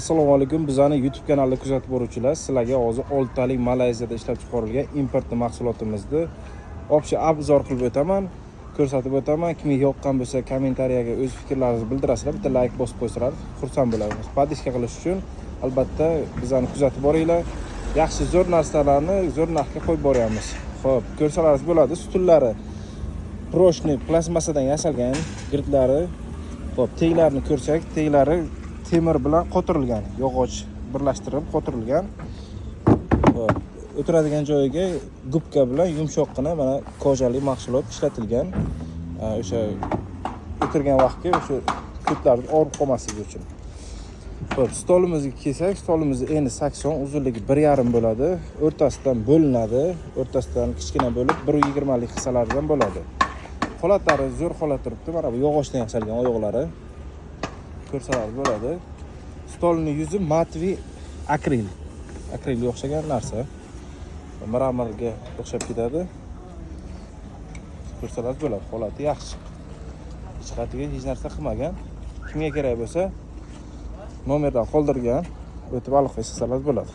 Assalomu alaykum, bizani YouTube kanalida kuzatib boruvchilar. Sizlarga hozir oltitalik Malayziyada ishlab chiqarilgan importli mahsulotimizni общий обзор qilib o'taman, ko'rsatib o'taman. Kimga yoqqan bo'lsa, kommentariyaga o'z fikrlaringizni bildirasizlar, bitta layk bosib qo'ysalar, xursand bo'lamiz. Подписка qilish uchun albatta bizani kuzatib boringlar. Yaxshi, zo'r narsalarni zo'r narxga qo'yib boryapmiz. Xo'p, ko'rsalaringiz bo'ladi, stullari прочный plastmassadan yasalgan, gridlari. Xo'p, teglarini ko'rsak, teglari temir bilan qotirilgan, yog'och birlashtirib qotirilgan. Xo'p, o'tiradigan joyiga губка bilan yumshoqqina mana кожа li mahsulot ishlatilgan. O'sha o'tirgan vaqtga o'sha ko'tlarni og'rib qolmasligi uchun. Xo'p, stolimizga kelsak, stolimiz eni 80, uzunligi 1,5 bo'ladi. O'rtasidan bo'linadi, o'rtasidan kichkina bo'lib, 1,20lik hissalaridan bo'ladi. Holatlari zo'r holat turibdi. Mana bu yog'ochdan yasalgan oyoqlari. Ko'rsalar bo'ladi. Stolning yuzi матовый akril. Akrilga o'xshagan narsa. Мрамор ga o'xshab ketadi. Ko'rsalar bo'ladi, holati yaxshi. Hech qayerga hech narsa qilmagan. Kimga kerak bo'lsa, nomerdan qoldirgan, o'tib aloqa qilsalar bo'ladi.